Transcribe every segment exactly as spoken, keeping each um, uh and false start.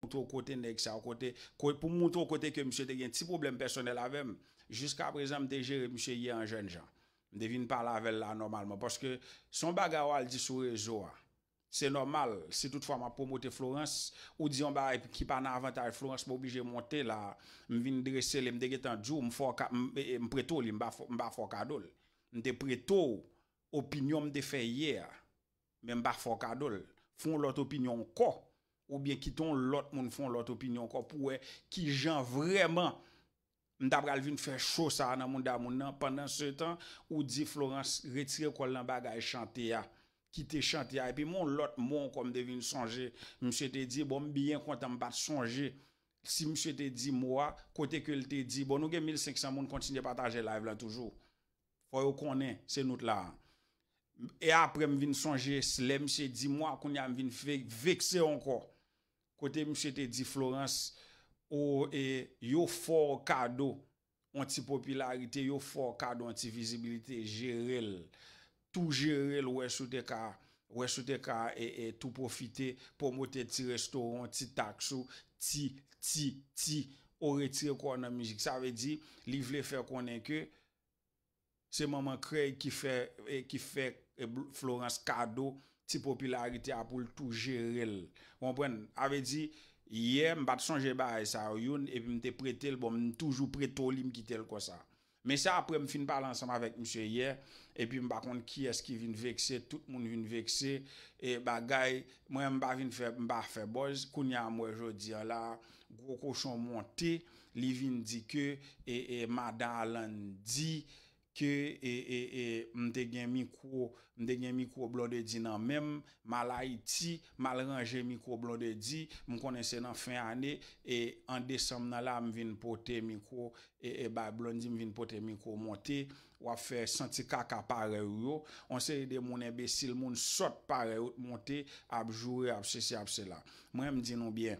montre w kote nèg sa, kote, ko- pou m montre w kote ke misye te gen ti pwoblèm pèsonèl avè m. Jiska prezan, m te jere misye yè an jèn jan. M te vin pale avè l la nòmalman. Paske se yon bagay w al di sou rezo a. Se nòmal, si toutfwa m ap pwomote Florence, ou di yon bagay ki pa nan avantaj Florence, m oblije monte la, m vin drese li, m te gentan di w, m fè w ka- m, e, e, m prete w li, m pa fè- m pa fè w kado l. M te prete w opinyon m te fè yè a, men m pa fè w kado l. Fè yon lòt opinyon ankò, oubyen kite yon lòt moun fè yon lòt opinyon ankò pou wè kijan vrèman m ta pral vin fè cho sa a nan mouda moun nan. Pandan se tan, ou di Florence retire kò l nan bagay chante a, kite chante a. Epi m yon lòt mo ankò m te vin sonje, misye te di, bon, m byen kontan m pa t sonje si misye te di mo a, kote ke l te di, bon, nou gen mil senk san moun kontinye pataje live la toujou. Fò yo konnen se nou t la. E apre m vin sonje lè misye di mo a, kounye a m vin ve- vekse ankò. Kote misye te di Florence, o, e, yo fè w kado yon ti popilarite, yo fè w kado yon ti vizibilite, jere l. Tou jere l, wè si w te ka, wè si w te ka, e, e, tou pwofite, pwomote ti restoran, ti taks ou, ti, ti, ti, ou retire kò w nan mizik. Sa vle di, li vle fè konnen ke se manman Craig ki fè, e, ki fè, e, Bl- Florence kado ti popilarite a pou l tou jere l. Ou konprann? A vle di, yè, m pa t sonje bagay sa yo youn, epi m te prete l, bon, m toujou prete w li, m kite l konsa. Men se apre m fin pale ansanm avèk misye yè, epi m pa konn kiyès ki vin vekse, tout moun vin vekse, e bagay, mwen m pa vin fè, m pa fè buzz, kounye a m wè jodi a la, gwo kochon monte, li vin di ke, e, e, madan Alan di, ke, e, e, e, m te gen mikwo, m te gen mikwo Blondedy nan men m, m al Ayiti, m al ranje mikwo Blondedy, m konnen se nan fen ane, e an desanm nan la, m vin pote mikwo, e, e bay Blondedy, m vin pote mikwo monte, w ap fè santi kaka parèy ou yo, yon seri de moun enbesil, moun sòt parèy ou t monte, ap joure, ap sesi, ap sela. Mwen, m di nou byen,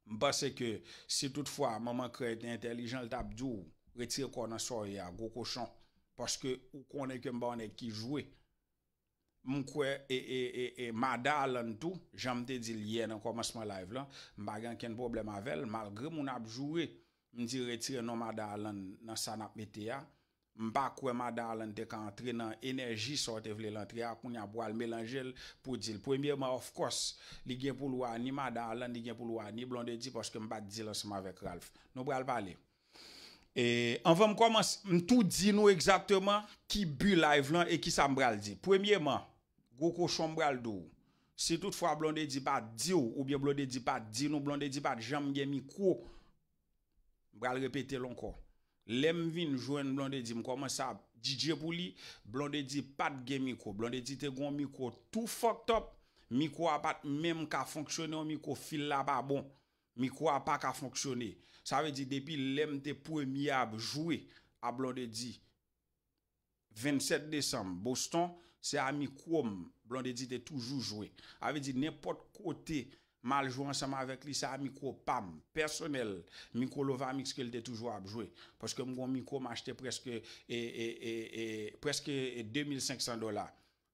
M panse ke si toutfwa manman Craig te entèlijan, l t ap di w, retire kò w nan sa w ye a, gwo kochon. Paske ou konnen ke m pa yon nèg ki jwe. M kwè, e, e, e, e, madan Alan tou, jan m te di l yè nan kòmansman live lan, m pa gen okenn pwoblèm avè l, malgre moun ap joure, m di retire non madan Alan nan sa n ap mete a. M pa kwè madan Alan te ka antre nan enèji sa w te vle l antre a, kounye a pou al melanje l pou di l. Premyèman, of course, li gen pou l wè ni madan Alan, li gen pou l wè ni Blondedy, paske m pa t di l ansanm avèk Ralph. Nou pral pale. E anvan m kòmanse, m tou di nou egzakteman ki bi live lan e kisa m pral di. Premyèman, gwo kochon m pral di w. Si toutfwa Blondedy pa t di w, oubyen Blondedy pa t di nou, Blondedy pa t janm gen mikwo. M pral repete l ankò. Lè m vin jwenn Blondedy, m kòmanse ap D J pou li, Blondedy pa t gen mikwo. Blondedy te gen yon mikwo tou fucked up. Mikwo a pa t menm ka fonksyone, yon mikwo fil la pa bon. Mikwo a pa ka fonksyone. Sa vle di depi lè m te premye ap jwe a Blondedy, vennsèt desanm, Boston, se a mikwo m Blondedy te toujou jwe. A vle di nenpòt kote m al jwe ansanm avèk li, se a mikwo pa m, pèsonèl, mikwo Lovamix ke l te toujou ap jwe. Paske m gon mikwo m achte prèske, e, e, e, e, prèske de mil senk san dola.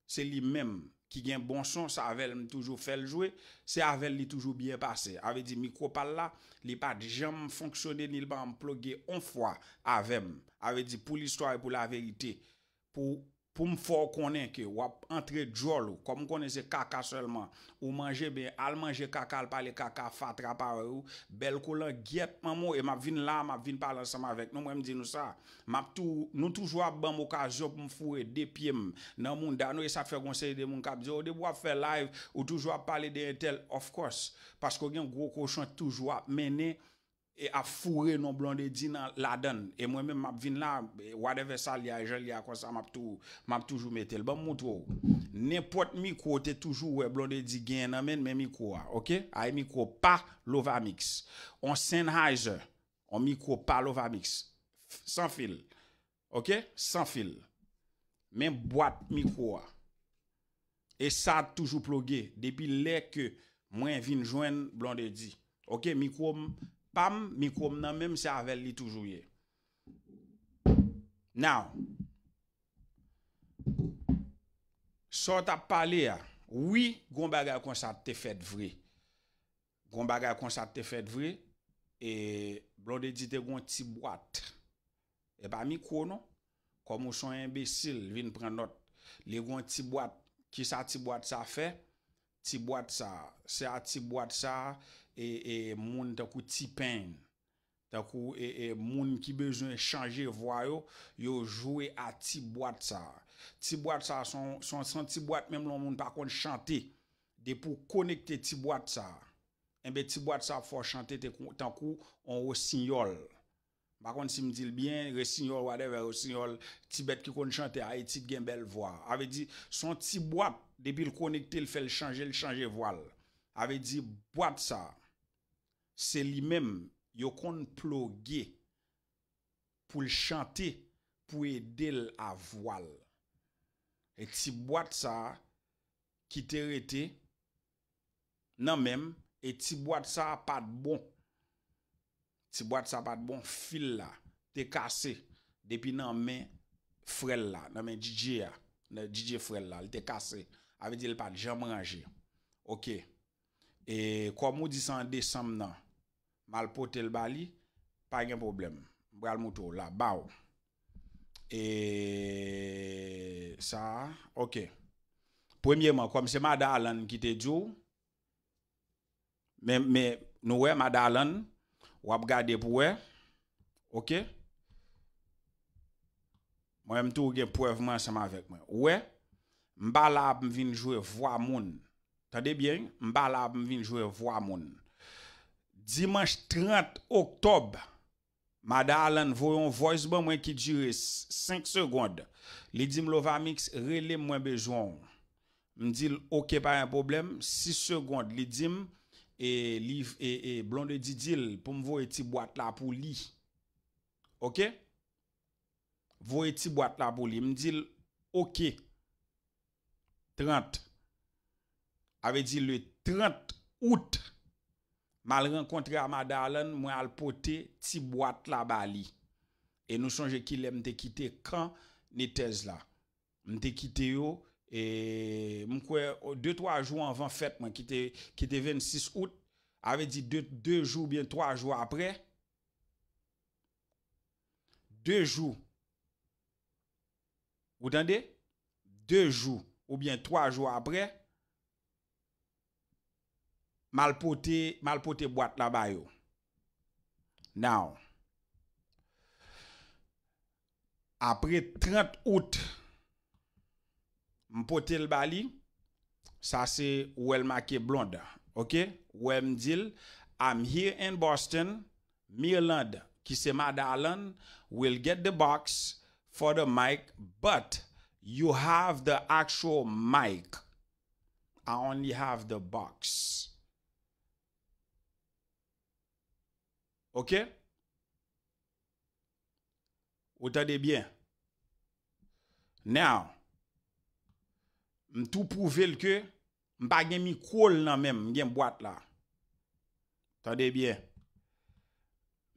Se li menm ki gen bon son, se avè l m toujou fè l jwe, se avè l li toujou byen pase. A vle di mikwo pa l la, li pa t janm fonksyone ni l pa janm ploge on fwa avè m. A vle di pou listwa e pou laverite, pou, pou m fè w konnen ke w ap antre djòl ou, kòm m konnen se kaka sèlman ou manje, ben al manje kaka, al pale kaka, fatra parèy ou, bèl kolangyèt manman w, e m ap vin la, m ap vin pale ansanm avèk nou, mwen m di nou sa. M ap tou, nou toujou ap ban m okazyon pou m foure de pye m nan mounda nou, e sa k fè gon seri de moun k ap di, o, depi w ap fè live, ou toujou ap pale de entèl, of course, paske w gen gwo kochon k toujou ap mennen e ap foure non Blondedy nan ladann. E mwen menm m ap vin la, e whatever sa l ye a, jan l ye a konsa, m ap tou, m ap toujou mete l. Ban m montre w. Nenpòt mikwo w te toujou wè Blondedy genyen nan men l, men mikwo a, oke? A e mikwo pa Lovamix. On Sennheiser. On mikwo pa Lovamix. F- San fil. Oke? San fil. Men bwat mikwo a. E sa toujou ploge depi lè ke mwen vin jwenn Blondedy. Oke, mikwo m pa m, mikwo m nan men m, se avè l li toujou ye. Now, sa w t ap pale a, wi, gon bagay konsa te fèt vre. Gon bagay konsa te fèt vre, e Blondedy te gon ti bwat. E pa mikwo non. Kòm ou son enbesil, vin pran nòt. Li gon ti bwat. Kisa ti bwat sa fè? Ti bwat sa, se a ti bwat sa, e, e moun tankou T-Pain, tankou e, e moun ki bezwen chanje vwa yo, yo jwe a ti bwat sa. Ti bwat sa son, son, son ti bwat menm lè yon moun pa konn chante. Depi w konekte ti bwat sa, enben ti bwat sa ap fè w chante te kou- tankou on wosinyòl. M pa konn si m di l byen, resinyòl, whatever, resinyòl, ti bèt ki konn chante Ayiti t gen bèl vwa. A vle di, se yon ti bwat, depi l konekte, l fè l chanje, l chanje vwa l. A vle di, bwat sa, se li menm, yo konn ploge pou l chante, pou ede l a vwa l. E ti bwat sa ki te rete nan men m, e ti bwat sa pa t bon. Ti bwat sa pa t bon, fil la te kase depi nan men frè l la, nan men D J a, nan D J frè l la, li te kase. A vle di l pa t janm ranje. Oke. E kòm ou di se an desanm nan, m al pote l ba li, pa gen pwoblèm. M pral moutre w la, ba w. E sa, oke. Premyeman, kòm se Madan Alan ki te di w, men, men nou wè, Madan Alan, w ap gade pou wè. Oke? Mwen menm tou, ou gen prèv mwen ansanm avèk mwen. Ou wè, m pa la pou m vin jwe vwa moun. Tande byen, wi, m pa la pou m vin jwe vwa moun. Dimanch trant oktòb, Madan Alan voye yon voice ban mwen ki dire s- senk segonn. Li di m, Lovamix, rele m, mwen bezwen w. M di l, oke, pa gen pwoblèm. Sis segonn, li di m, e, li, e, e, Blondedy di l pou m voye ti bwat la pou li. Oke? Voye ti bwat la pou li. M di l, oke. Trant. A vle di le trant out, m al rankontre a Madan Alan, mwen al pote ti bwat la ba li. E nou sonje kilè m te kite kan Netèz la. M te kite yo, e m kwè, de, twa jou anvan fèt mwen, ki te, ki te vennsis out, a vle di de, de jou oubyen twa jou apre, de jou, ou tande? De jou oubyen twa jou apre, m al pote, m al pote bwat la ba yo. Now, apre trant out, m pote l ba li. Sa se, ou wè l make Blonde. Oke? Ou wè m di l, I'm here in Boston. Mirlande, ki se Madan Alan, will get the box for the mic, but you have the actual mic. I only have the box. Oke? Ou tande byen? Now, m tou pwouve l ke m pa gen mikwo l nan men m, m gen bwat la. Tande byen.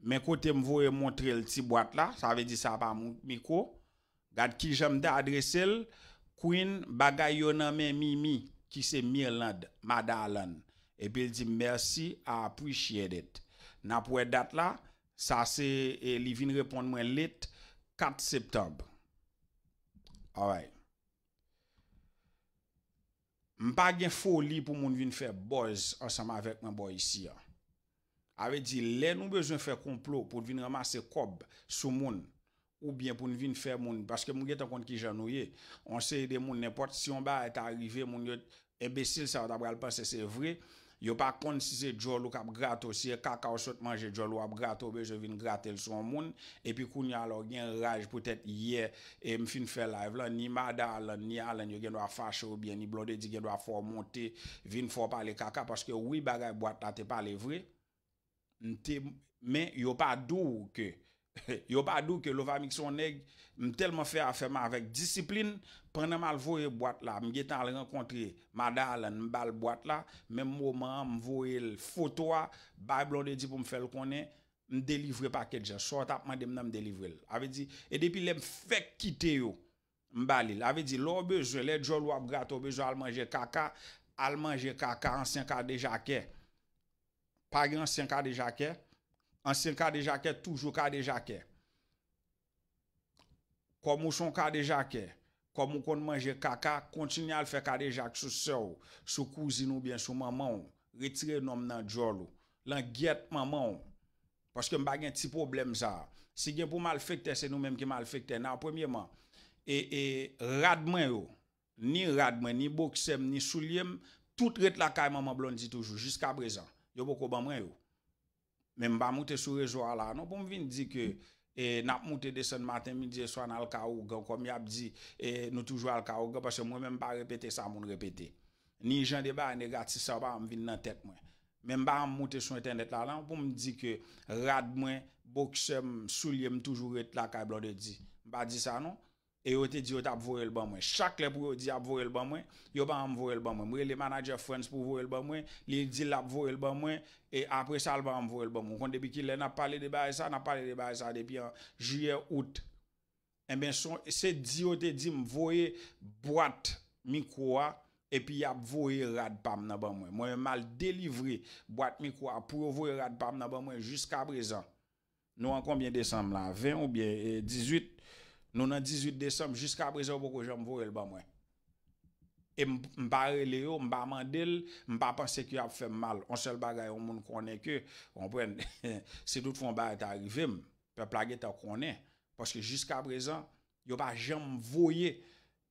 Men kote m voye montre l ti bwat la, sa vle di sa pa mou- mikwo. Gad kijan m te adrese l, Queen, bagay yo nan men Mimi, ki se Mirlande, Madan Alan. Epi l di m, mèsi, I appreciate it. N ap wè dat la, sa se, e, li vin reponn mwen late kat septanm. Alright. M pa gen foli pou moun vin fè buzz ansanm avèk mwen bò isi a. A vle di, lè nou bezwen fè konplo pou n vin ranmase kòb sou moun, oubyen pou n vin fè moun, paske m gentan konn kijan nou ye. On seri de moun, nenpòt si yon bagay ta rive, moun yo, enbesil sa yo ta pral panse se vre. Yo pa konn si se djòl ou k ap grate w, si e kaka w sot manje, djòl ou ap grate, w bezwen vin grate l sou yon moun. Epi kounye a la, w gen raj poutèt yè, e m fin fè live lan, ni Madan Alan, ni Alan, yo gen dwa fache oubyen ni Blondedy gen dwa fè w monte, vin fè w pale kaka, paske wi, bagay bwat la te pale vre. M te, men yo pa di w ke, yo pa di w ke Lovamix se yon nèg, m tèlman fè afè m avèk disiplin, pandan m al voye bwat la, m gentan al rankontre Madan Alan, m ba l bwat la, menm moman an, m voye l foto a, bay Blondedy pou m fè l konnen, m delivre pakèt jan. Sa w t ap mande m nan, m delivre l. A vle di, e depi lè m fèk kite yo, m ba li l. A vle di, lè w bezwen, lè djòl ou ap grate, w bezwen al manje kaka, al manje kaka, ansyen kadejakè. Pa gen ansyen kadejakè. Ansyen kadejakè toujou kadejakè. Kòm ou se yon kadejakè, kòm ou konn manje kaka, kontinye al fè kadejak sou sè w, sou kouzin oubyen sou manman w. Retire non m nan djòl ou. Langyèt manman w. Paske m pa gen ti pwoblèm sa a. Si gen pou malfektè, se nou menm ki malfektè. Nan premyeman, e, e, rad mwen yo, ni rad mwen, ni boksè m, ni soulye m, tout ret lakay manman Blondy toujou, jiskaprezan. Yo poko ban mwen yo. Men m pa moute sou rezo a la non pou m vin di ke e, n ap moute desann maten, midi e swa, n al ka ougan, kòm y ap di, e, nou toujou al ka ougan, paske mwen menm m pa repete sa moun repete. Ni jan de bagay negatif sa yo pa janm vin nan tèt mwen. Men m pa janm moute sou entènèt la, la pou m di ke rad mwen, boksè m, soulye m toujou ret lakay Blondedy. M pa di sa non. E yo te di yo t ap voye l ban mwen. Chak lè pou yo di y ap voye l ban mwen, yo pa janm voye l ban mwen. M rele manadjè Frantz pou voye l ban mwen, li di l ap voye l ban mwen, e apre sa l pa janm voye l ban mwen. Ou konn depi kilè n ap pale de bagay sa? N ap pale de bagay sa depi an jiyè, out. Enben, se di yo te di m voye bwat mikwo a, epi y ap voye rad pa m nan ban mwen. Mwen menm m al delivre bwat mikwo a pou yo voye rad pa m nan ban mwen jiskaprezan. Nou an konbyen desanm la? Ven oubyen e, dizuit? Nou nan dizuit desanm, jiskaprezan yo poko janm voye l ban mwen. E m, m pa rele yo, m pa mande l, m pa panse ke y ap fè m mal. On sèl bagay yon moun konnen ke, w konprann, si toutfwa yon bagay ta rive m, pèp la gentan konnen. Paske jiskaprezan, yo pa janm voye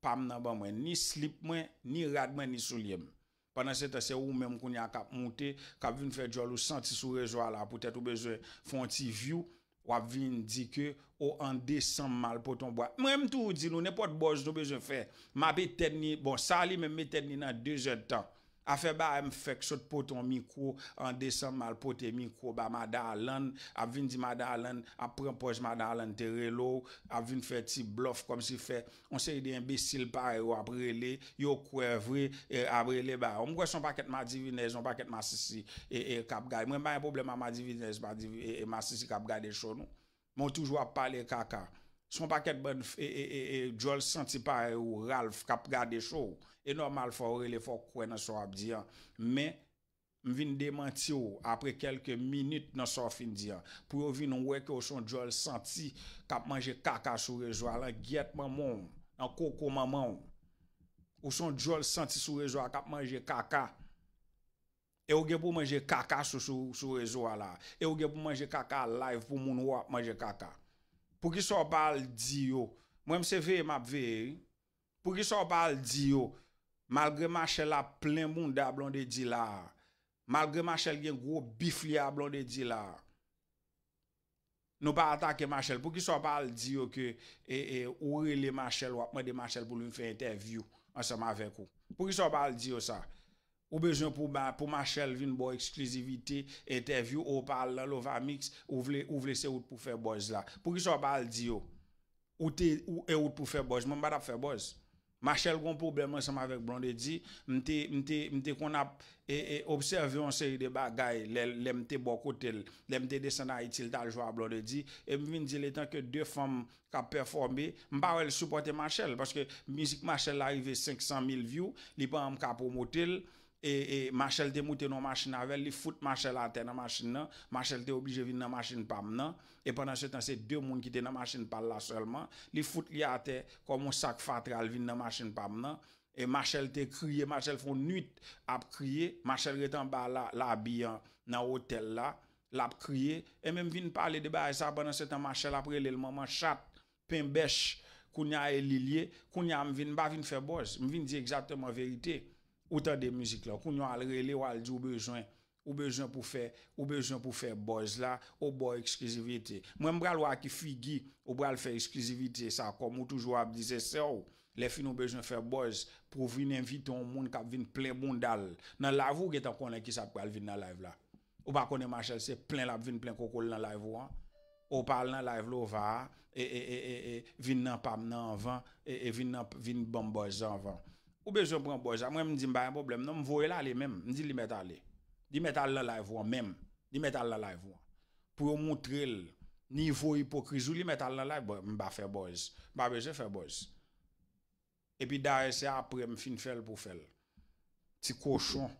pa m nan ban mwen, ni slip mwen, ni rad mwen, ni soulye m. Pandansetan, se ou menm kounye a k ap moute, k ap vin fè djòl ou santi sou rezo a la, poutèt ou bezwen fè yon ti view, w ap vin di ke o an desanm m al pote yon bwat. Mwen, m toujou di nou, nenpòt buzz nou bezwen fè, m ap etèn li, bon, sa li menm m etèn li nan de zè d tan. Afè bagay m fèk sot pote yon mikwo an desanm, m al pote mikwo ba Madan Alan, ap vin di Madan Alan, ap pran pòz Madan Alan te rele w, ap vin fè ti blòf kòmsi fè yon seri de enbesil parèy ou ap rele, yo kwè vre, e, ap rele ba yo. M kwè se yon pakèt madivinèz, yon pakèt masisi, e, e, k ap gade. Mwen, m pa gen pwoblèm a madivinèz, madivi-, e, e, masisi k ap gade show nou. Men w toujou ap pale kaka. Se yon pakèt bann f-, e, e, e, e, djòl santi parèy ou, Ralph, k ap gade show. E nòmal, fò w rele, fò w kwè nan sa w ap di an. Men, m vin demanti w apre kèlke minit nan sa w fin di an. Pou yo vin wè ke w se yon djòl santi k ap manje kaka sou rezo a, langyèt manman w, nan koko manman w. Ou se yon djòl santi sou rezo a k ap manje kaka. E ou gen pou manje kaka sou, sou, sou rezo a la. E ou gen pou manje kaka live pou moun wè w ap manje kaka. Poukisa w pa al di yo? Mwen, m se veye m ap veye, wi. Poukisa w pa al di yo? Malgre Machèl ap plen bounda Blondedy la a, malgre Machèl gen gwo bif li a Blondedy la a, nou pa atake Machèl. Poukisa w pa al di yo ke, e, e, ou rele Machèl, w ap mande Machèl pou l vin fè entèvyou ansanm avèk ou? Poukisa w pa al di yo sa? Ou bezwen pou ba, pou Machèl vin ba w eksklizivite, entèvyou, ou pa al nan Lovamix, ou vle, ou vle se ou t pou fè buzz la. Poukisa w pa al di yo? Ou te, ou, e ou t pou fè buzz. Mwen, m pa t ap fè buzz. Machèl gon pwoblèm ansanm avèk Blondedy. M te, m te, m te konn ap, e, e, obsève yon seri de bagay lè, lè m te bò kote l, lè m te desann Ayiti, l t al jwe a Blondedy. E m vin di, letan ke de fanm k ap pèfòme, m pa wè l sipòte Machèl, paske mizik Machèl la rive senk san mil view, li pa janm ka pwomote l. E, e, Machèl te moute nan yon machin avè l, li fout Machèl atè nan machin nan. Machèl te oblije vin nan machin pa m nan. E pandan se tan, se de moun ki te nan machin pa l la sèlman. Li fout li atè kòm yon sak fatra, l vin nan machin pa m nan. E Machèl te kriye, Machèl fè yon nwit ap kriye. Machèl ret anba la, labi an, nan otèl la. L ap kriye. E menm vin pale de bagay sa, pandan se tan, Machèl ap rele l manman chat, penbèch. Kounye a e li l ye. Kounye a m vin, m pa vin fè buzz. M vin di egzakteman verite. Ou tande mizik la. Kounye a w al rele, w al di w bezwen, ou bezwen pou fè, ou bezwen pou fè buzz la, ou ba w eksklizivite. Mwen, m pral wè a ki figi ou pral fè eksklizivite sa, kòm ou toujou ap di se sè w. Lè fini ou bezwen fè buzz pou w vin envite yon moun k ap vin plen bounda l nan live ou, gentan konnen kisa k pral vin nan live la. Ou pa konnen Machèl se plen l ap vin plen koko l nan live ou an? Ou pa al nan live Lova a, e, e, e, e, e, vin nan pa m nan anvan, e, e, vin nan, vin ban m buzz anvan. Ou bezwen pran buzz la. Mwen, m di m pa gen pwoblèm non, m voye l ale menm. M di li mèt ale. Li mèt al nan live ou an menm. Li mèt al nan live ou an. Pou yo moutre l nivo ipokrizi w, li mèt al nan live. Bon, m pa fè buzz. M pa bezwen fè buzz. Epi dayè, se apre m fin fè l pou fè l. Ti kochon.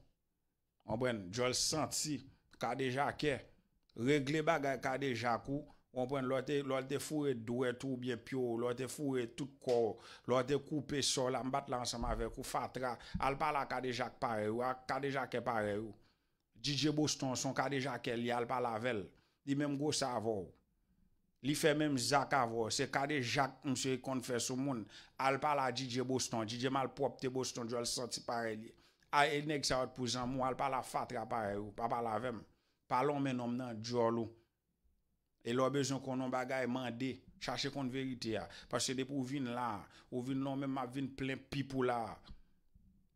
Konprann? Djòl santi. Kadejakè. Regle bagay kadejak ou. Ou konprann? Lè w te, lè w te foure dwèt ou oubyen pye w, lè w te foure tout kò w, lè w te koupe sò la, m pa t la ansanm avèk ou, fatra. Al pale a kadejak parèy ou, a kadejakè parèy ou. D J Boston se yon kadejakè li ye, al pale avè l. Li menm gwosè avè w. Li fè menm zak avè w. Se kadejak misye konn fè sou moun. Al pale a D J Boston, D J malpwòpte Boston, djòl santi parèy li. A, e nèg sa yo t pou zanmi w, al pale a fatra parèy ou, pa pale avè m. Pa lonmen non m nan djòl ou. E lè w bezwen konn yon bagay, mande, chache konn verite a. Paske depi w vin la, ou vin la w menm, m ap vin plen pip ou la.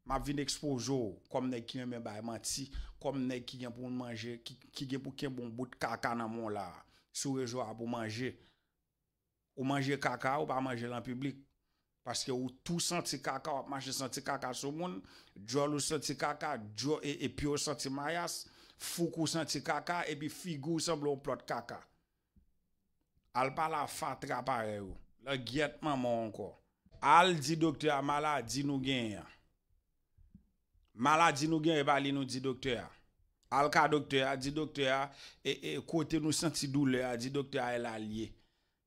M ap vin ekspoze w kòm nèg ki renmen bay manti, kòm nèg ki gen pou manje, ki, ki gen pou kenbe yon bout kaka nan men w la, sou rezo a pou manje. Ou manje kaka, ou pa manje l an piblik. Paske ou tou santi kaka, w ap mache santi kaka sou moun, djòl ou santi kaka, djò, e, e pye w santi mayas, fouk ou santi kaka, epi figi w sanble yon plòt kaka. Al pale a fatra parèy ou. Langyèt manman w ankò. Al di doktè a maladi nou genyen an. Maladi nou genyen, e pa li nou di doktè a. Al ka doktè a, di doktè a, e, e, kote nou santi doulè a, di doktè a e la l ye.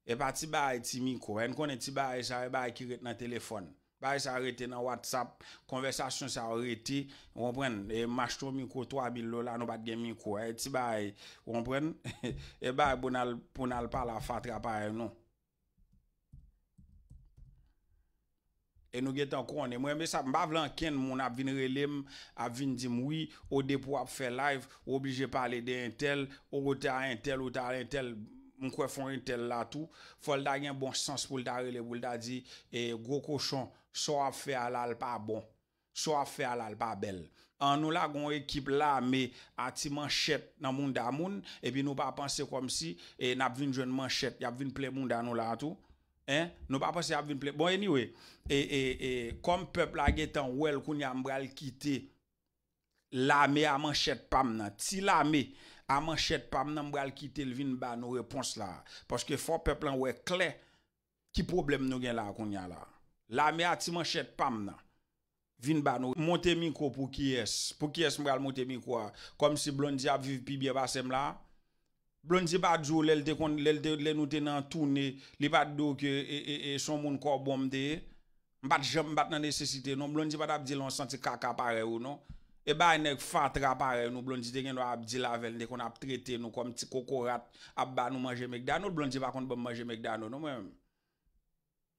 E pa ti bagay ti mikwo. N konnen ti bagay sa yo, e bagay ki ret nan telefòn. Bagay sa yo rete nan WhatsApp, konvèsasyon sa yo rete, ou konprann? E m achte yon mikwo twa mil dola, nou pa t gen mikwo. E ti bagay, ou konprann? E bagay pou n al, pou n al pale a fatra parèy nou. E nou gentan konnen. Mwen renmen sa, m pa vle ankenn moun ap vin rele m, ap vin di m, "Wi, o depi w ap fè live, ou oblije pale de entèl, o ou ta entèl, ou ta entèl." M kwè fò entèl la tou, fò l ta gen bon sans pou l ta rele, pou l ta di, "E, gwo kochon, sa w ap fè a la, l pa bon. Sa w ap fè a la, l pa bèl." An nou lage yon ekip lame a ti manchèt nan mounda moun, epi nou pa panse kòmsi, e, n ap vin jwenn manchèt, y ap vin plen mounda nou la tou. En, nou pa panse y ap vin plen. Bon, anyway, e, e, e, kòm pèp la gentan wè l kounye a, m pral kite lame a manchèt pa m nan. Ti lame a manchèt pa m nan, m pral kite l vin ba nou repons la. Paske fò pèp lan wè klè ki pwoblèm nou gen la kounye a la. Lame a ti manchèt pa m nan. Vin ba nou. Monte mikwo pou kiyès? Pou kiyès m pral monte mikwo a? Kòmsi Blondy ap viv pi byen pase m la? Blondy pa t di w lè l te konn, lè l te, lè nou te nan toune, li pa t di w ke, e, e, e, se yon moun kò bon m te ye? M pa t janm, m pa t nan nesesite non. Blondy pa t ap di l yon santi kaka parèy ou non. E bay nèg fatra parèy nou, Blondy te gen dwa ap di l avè l, li te konn ap trete nou kòm ti kokorat, ap ba nou manje McDonald. Blondy pa konn ban m manje McDonald non, mwen menm.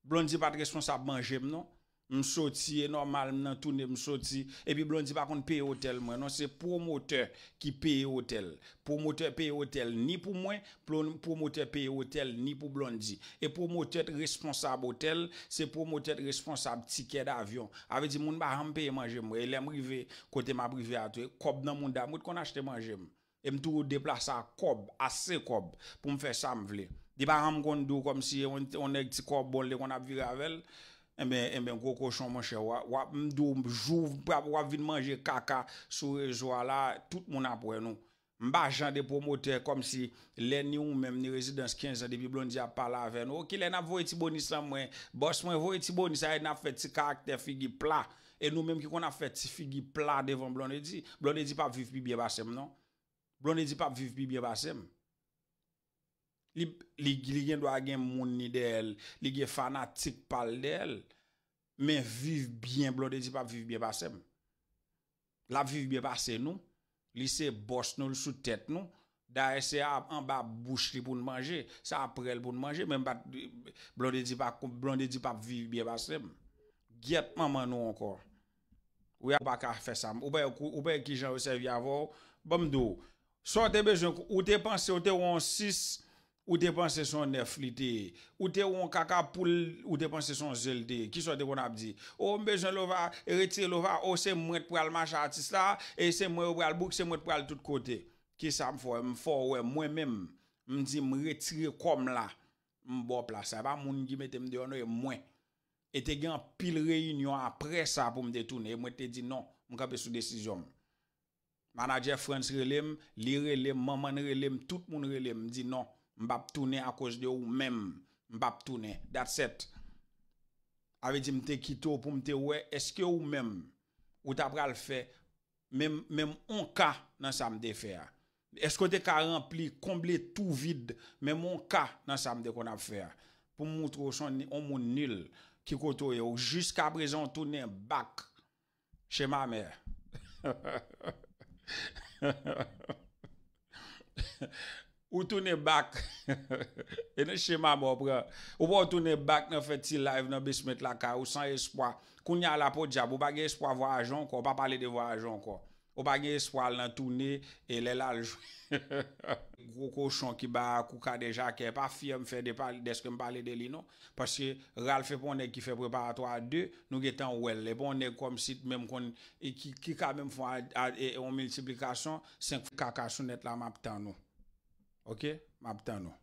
Blondy pa t responsab manje m non. M soti, e nòmal, m nan toune, m soti. Epi Blondy pa konn peye otèl mwen non. Se pwomotè ki peye otèl. Pwomotè peye otèl ni pou mwen, plo-, pwomotè peye otèl ni pou Blondy. E pwomotè t responsab otèl, se pwomotè t responsab tikè davyon. A vle di, moun pa janm peye manje m. E lè m rive kote m ap rive a tou, e kòb nan mounda m, wi, t konn achte manje m. E m toujou deplase ak kòb, ase kòb, pou m fè sa m vle. Li pa janm konn di w kòmsi yon, yon nèg ti kòb bon, li konn ap vire avè l. Enben, enben, gwo kochon, monchè, w ap, w ap, m di w, jou w ap, w ap vin manje kaka sou rezo a la, tout moun ap wè nou. M pa jan de pwomotè kòmsi lè ni ou menm, ni Rezidans kenz an depi Blondy ap pale avè nou. O, kilè n ap voye ti bonis lan mwen? Bòs mwen voye ti bonis la, e n ap fè ti karaktè figi pla. E nou menm ki konn ap fè ti figi pla devan Blondedy. Blondedy p ap viv pi byen pase m non. Blondedy p ap viv pi byen pase m. Li, li, li gen dwa gen moun li dèyè l, li gen fanatik pa l dèyè l. Men viv byen, Blondedy p ap viv byen pase m. L ap viv byen pase nou. Li se bòs nou, l sou tèt nou. Dayè, se a, anba bouch li pou n manje. Se aprè l pou n manje. Men m pa t, Blondedy pa, Blondedy p ap viv byen pase m. Gyèt manman nou ankò. Wi, ou pa ka fè sa. Ou pa, ou pa kijan yo sèvi avè w. Ban m di w. Sa w te bezwen, ou te panse w te wè yon sis, ou te panse se yon nèf li te ye. Ou te wè yon kaka poul, ou te panse se yon ze l te ye. Kisa w te konn ap di? O, m bezwen Lova, e retire Lova, o, se mwen k pral mache atis la, e se mwen yo pral bouk, se mwen k pral tout kote. Kisa m fè w? M fè w wè mwen menm, m di m retire kò m la, m ba w plas la. E pa moun ki mete m deyò non, e mwen. E te gen anpil reyinyon aprè sa pou m te tounen, e mwen te di non, m kanpe sou desizyon m. Manadjè Frantz rele m, li rele m, manman n rele m, tout moun rele m. M di non, m p ap tounen akoz de ou menm. M p ap tounen. That's it. A vle di m te kite w pou m te wè èske ou menm ou ta pral fè menm, menm on ka nan sa m te fè a. Èske w te ka ranpli, konble tou vid, menm yon ka nan sa m te konn ap fè a? Pou m moutre w se yon ni- yon moun nil ki kote w ye, ou jiskaprezan w tounen back chez ma mère. Ou tounen back. E nan chez ma mère w pran. Ou pa w tounen back nan fè ti live nan basement lakay ou san espwa. Kounye a la podyab, ou pa gen espwa vwayaje ankò, ou pa pale de vwayaje ankò. Ou pa gen espwa al nan toune e lè l al jwe. Gwo kochon ki ba Kouka de Jakè, pa fyè m fè de pale, dèske m pale de li non. Paske Ralph e pa yon nèg ki fè preparatwa de, nou gentan wè l. E pa yon nèg kòmsi menm konn, e ki, ki ka menm fè yon a- a- e- yon miltiplikasyon, senk kaka sou nèt la, m ap tann ou. Oke? M ap tann ou.